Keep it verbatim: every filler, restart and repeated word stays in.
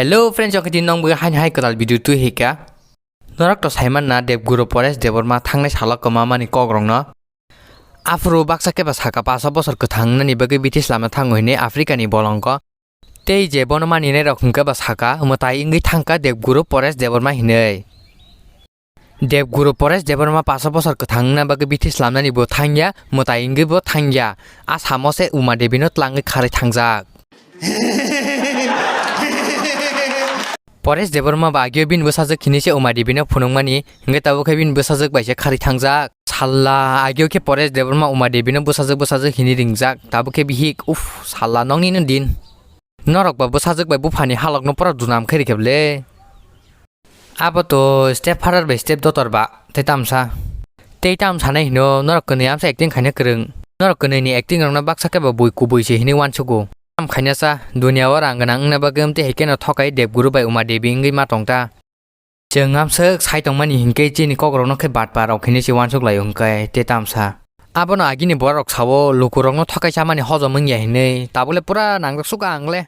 Hello friends, okhe din nong bwkha haini hai kwtal video twi hika. Norok to saiman na Debguru Paresh Debbarma thangnai salo kwmamani kokrokno. Aphuru baksa keba saka paso bosor kwthang wngnani bagwi bithi slamna thango hinwi Africa ni bolongko. Tei je bono maninai rok hwnkhe ba saka mwtai wngwi thangkha Debguru Paresh Debbarma hinwi. Debguru Paresh Debbarma paso bosor kwthang wngna bagwi bithi slamnani bo thangya, mwtai wngwi bo thangya. A samo se Uma Devi no tlangwi kharwi thangjak. Paresh Debbarma ba agio bini bwsajwk hinwi se Uma Devi no phunukmani, hwnkhe tabuk khe bini bwsajwk bai se kharwi thangjak. Salla, agio khe Paresh Debbarma Uma Devi no bwsajwk bwsajwk hinwi ringjak, tabuk khe bihik, uff, salla nokni no din. Norok ba bwsajwk bai buphani halok no pura dunam khe rikhe le. Abo to step father bai step daughter ba, tei tamsa. Tei tamsa nai hino, norok kwnwi amsa acting khaina kwrwng. Norok kwnwi ni acting rokno baksa khe ba bui kubui se hinwi uansugo. Tam khaina sa, dunia o rang gwnang wngna bagwi amtwi hai kheno thokai Debguru bai Uma Devi wngwi ma tongta. Chwng amswk sai tongmani hinkhe chini kokrokno khe batpa rok hinwi se uansuk laio hinkhe tei tamsa. Abono agini borok rok sao, lukurokno thokai chamani hojom wngya hinwi, tabukle pura nangjak suka ang le.